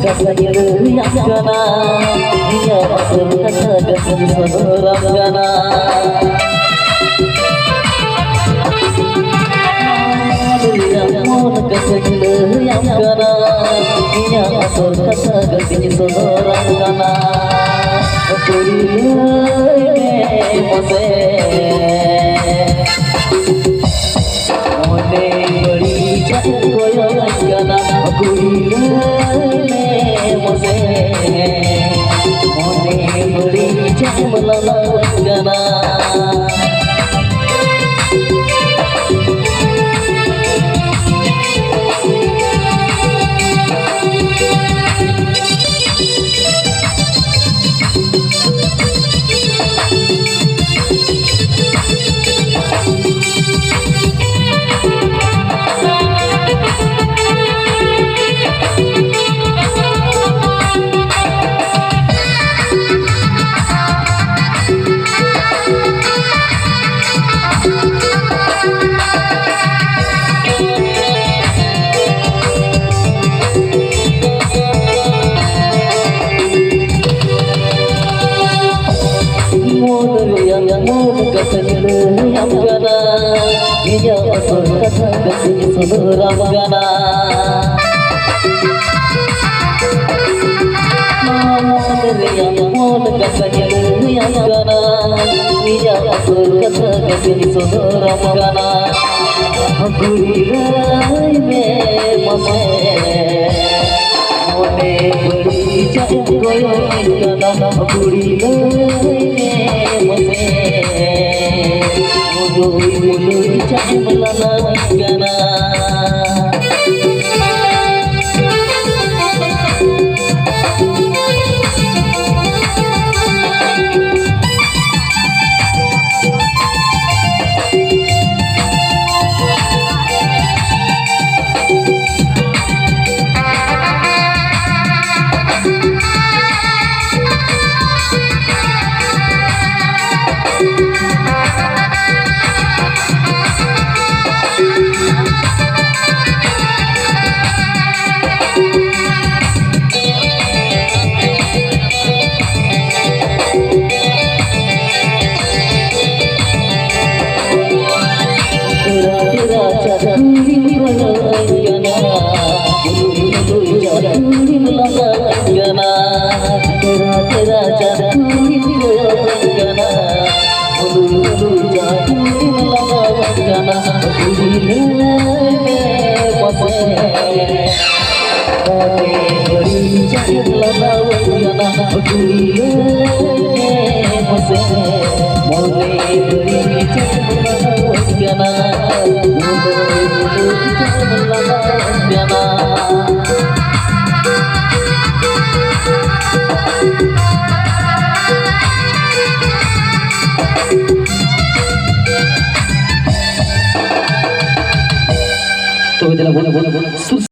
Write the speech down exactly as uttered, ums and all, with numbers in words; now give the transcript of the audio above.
ᱠᱟᱛᱷᱟᱧ ᱞᱟᱹᱭᱟᱢ ᱠᱟᱱᱟ, ᱤᱧᱟᱹᱜ ᱟᱥᱚᱞ ᱠᱟᱛᱷᱟ ᱠᱟᱛᱷᱟᱧ ᱥᱚᱫᱚᱨᱟᱢ ᱠᱟᱱᱟ᱾ ᱟᱞᱮᱭᱟᱜ ᱢᱚᱱ ᱠᱟᱛᱷᱟᱧ ᱞᱟᱹᱭᱟᱢ ᱠᱟᱱᱟ, ᱤᱧᱟᱹᱜ ᱟᱥᱚᱞ ᱠᱟᱛᱷᱟ ᱠᱟᱛᱷᱟᱧ ᱥᱚᱫᱚᱨᱟᱢ ᱠᱟᱱᱟ᱾ ᱠᱩᱲᱤ ᱞᱟᱹᱭ ᱢᱮ ᱢᱟᱥᱮ, ᱢᱚᱱᱮ ᱵᱟᱹᱲᱤᱡᱟᱜ ᱠᱚᱭᱚᱜ ᱠᱟᱱᱟ, ᱠᱩᱲᱤ ᱞᱟᱹᱭ ᱢᱮ ᱢᱟᱥᱮ, ᱢᱚᱱᱮ ᱵᱟᱹᱲᱤᱡᱟᱜ ᱞᱟᱞᱟ ᱠᱟᱱᱟ᱾ ᱢᱚᱱ ᱨᱮᱭᱟᱜ ᱢᱚᱱ ᱠᱟᱛᱷᱟᱧ ᱞᱟᱹᱭᱟᱢ ᱠᱟᱱᱟ, ᱤᱧᱟᱹᱜ ᱟᱥᱚᱞ ᱠᱟᱛᱷᱟ ᱠᱟᱹᱴᱤᱡ ᱥᱚᱫᱚᱨᱟᱢ ᱠᱟᱱᱟ᱾ ᱢᱚᱱ ᱨᱮᱭᱟᱜ ᱢᱚᱱ ᱠᱟᱛᱷᱟᱧ ᱞᱟᱹᱭᱟᱢ ᱠᱟᱱᱟ, ᱤᱧᱟᱹᱜ ᱟᱥᱚᱞ ᱠᱟᱛᱷᱟ ᱠᱟᱹᱴᱤᱡ ᱥᱚᱫᱚᱨᱟᱢ ᱠᱟᱱᱟ᱾ ᱠᱩᱲᱤ ᱞᱟᱹᱭ ᱢᱮ ᱢᱟᱥᱮ, ᱢᱚᱱᱮ ᱵᱟᱹᱲᱤᱡᱟᱜ ᱠᱚᱭᱚᱜ ᱠᱟᱱᱟ, ᱠᱩᱲᱤ ᱞᱟᱹᱭ ᱢᱮ ᱢᱟᱥᱮ, ᱢᱩᱞᱩᱡ ᱢᱩᱞᱩᱡᱟᱜ ᱞᱟᱞᱟ ᱠᱟᱱᱟ᱾ ᱛᱚᱵᱮ ᱫᱮᱞᱟ ᱵᱚᱱ, ᱵᱚᱱ, ᱵᱚᱱ, ᱥᱩᱨ